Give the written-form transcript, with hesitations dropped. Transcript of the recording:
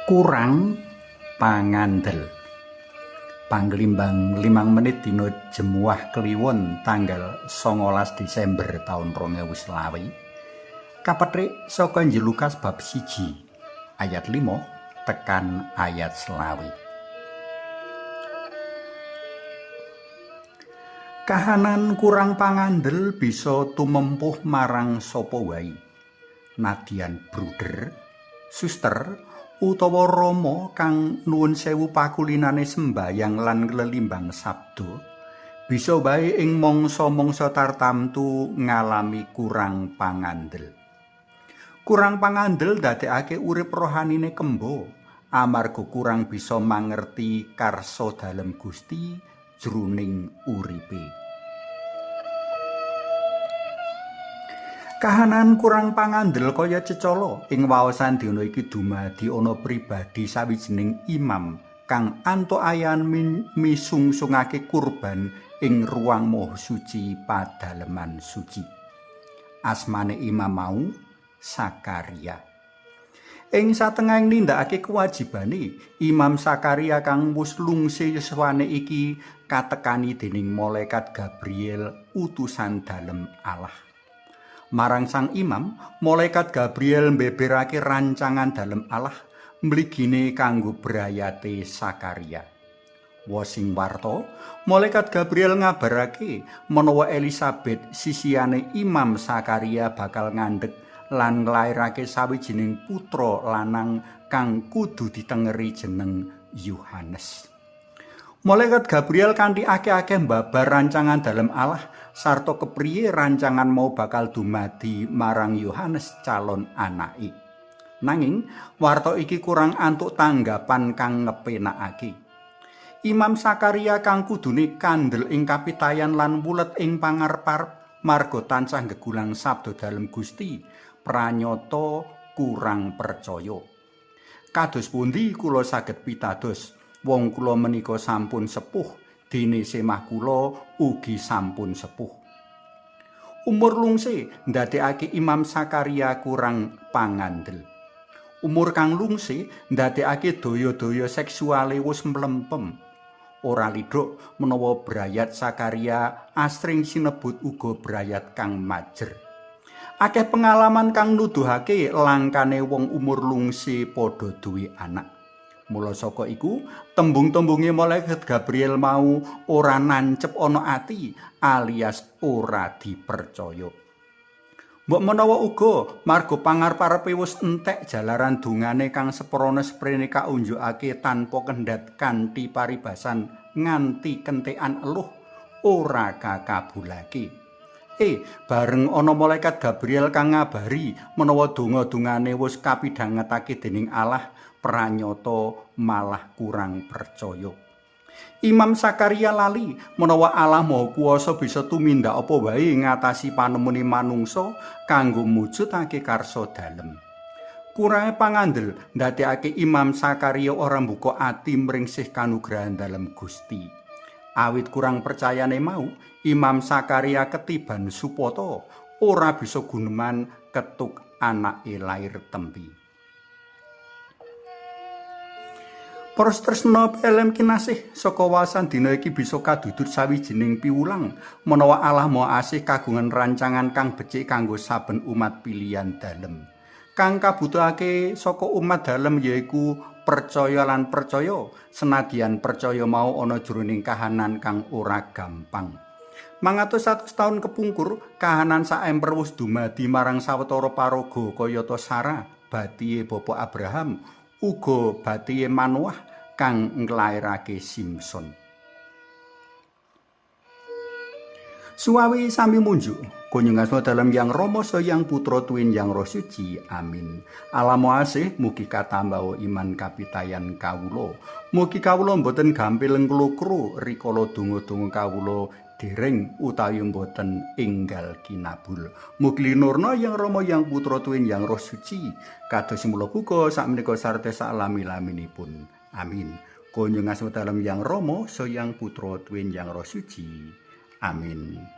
Kurang pangandel. Panglimbang 5 menit dina Jemuah Kliwon tanggal 19 Desember taun 2020. Kapethik saka Injil Lukas bab 1 ayat 5 tekan ayat 20. Kahanan kurang pangandel bisa tumempuh marang sapa wae. Nadyan bruder, suster, utawa rama kang nuwun sewu pakulinane sembayang lan nglelimbang sabda, bisa wae ing mangsa-mangsa tartamtu ngalami kurang pangandel. Kurang pangandel ndadekake urip rohanine kemba, amarga kurang bisa mangerti karsa dalem Gusti jroning uripe. Kahanan kurang pangandel kaya cecala ing waosan dina iki dumadi ana pribadi sawijining imam kang antuk ayan misungsungake kurban ing ruang maha suci padaleman suci. Asmane imam mau Sakaria. Ing satengahing nindakake kewajibane, Imam Sakaria kang wis lungse yuswane iki katekani dening malaikat Gabriel utusan dalem Allah. Marang sang imam, malaikat Gabriel mbeberake rancangan dalem Allah mligine kanggo brayate Sakaria. Wasing warta, malaikat Gabriel ngabarake menawa Elizabeth sisihane Imam Sakaria bakal ngandhek lan nglairake sawijining putra lanang kang kudu ditengeri jeneng Yohanes. Malaikat Gabriel kanthi akeh-akeh mbabar rancangan dalem Allah sarta kepriye rancangan mau bakal dumadi marang Yohanes calon anake. Nanging warta iki kurang antuk tanggapan kang ngepenakake. Imam Sakaria kang kudune kandel ing kapitayan lan wulet ing pangarep-arep marga tansah gegulang sabda dalem Gusti, pranyata kurang percaya. Kados pundi kula saged pitados, wong kula menika sampun sepuh, dene semah kula ugi sampun sepuh. Umur lungse ndadekake Imam Sakaria kurang pangandel. Umur kang lungse ndadekake daya-daya seksuale wis mlempem. Ora lidhuk menawa brayat Sakaria asring sinebut uga brayat kang majer. Akeh pengalaman kang nuduhake langkane wong umur lungse padha duwe anak. Mula saka iku, tembung-tembunge malaikat Gabriel mau ora nancep ana ati alias ora dipercaya. Mbok menawa uga marga pangarep-arepe wis entek jalaran dungane kang seprana sprene kaunjukake tanpa kendhat kanthi paribasan nganti kentekan eluh ora kakabulake. Bareng ana malaikat Gabriel kang ngabari menawa donga-dongane wis kapidhangetake dening Allah, pranyata malah kurang percaya. Imam Sakaria lali menawa Allah Maha Kuwasa bisa tumindak apa wae ngatasi panemune manungsa kanggo mujudake karsa dalem. Kurange pangandel ndadekake Imam Sakaria ora mbuka ati mring sih kanugrahan dalem Gusti. Awit kurang percayane mau, Imam Sakaria ketiban supata ora bisa guneman ketuk anake lair tempi. Para tresna PLM kinasih, saka wawasan dina iki bisa kadudut sawijining piwulang menawa Allah Maha Asih kagungan rancangan kang becik kanggo saben umat pilihan dalem. Kang kabutuhake saka umat dalem yaiku percaya lan percaya, senadyan percaya mau ana jroning kahanan kang ora gampang. Mangatus-atus taun kepungkur, kahanan saemper wis dumadi marang sawetara paraga kayata Sarah, batihe Bapa Abraham, uga batihe Manoah kang nglairake Simson. Suwawi sami munjuk, kunjung asma dalem Yang Rama Sang Putra tuwin Yang Roh Suci. Amin. Allah Maha Asih, mugi katambaha iman kapitayan kawula. Mugi kawula mboten gampil nglokro rikala donga-donga kawula dereng utawi mboten enggal kinabul. Mugi linurna Yang Rama Yang Putra tuwin Yang Roh Suci, kados mula buka sakmenika sarta salami-laminipun. Amin. Kunjung asma dalem Yang Rama Sang Putra tuwin Yang Roh Suci. Amin.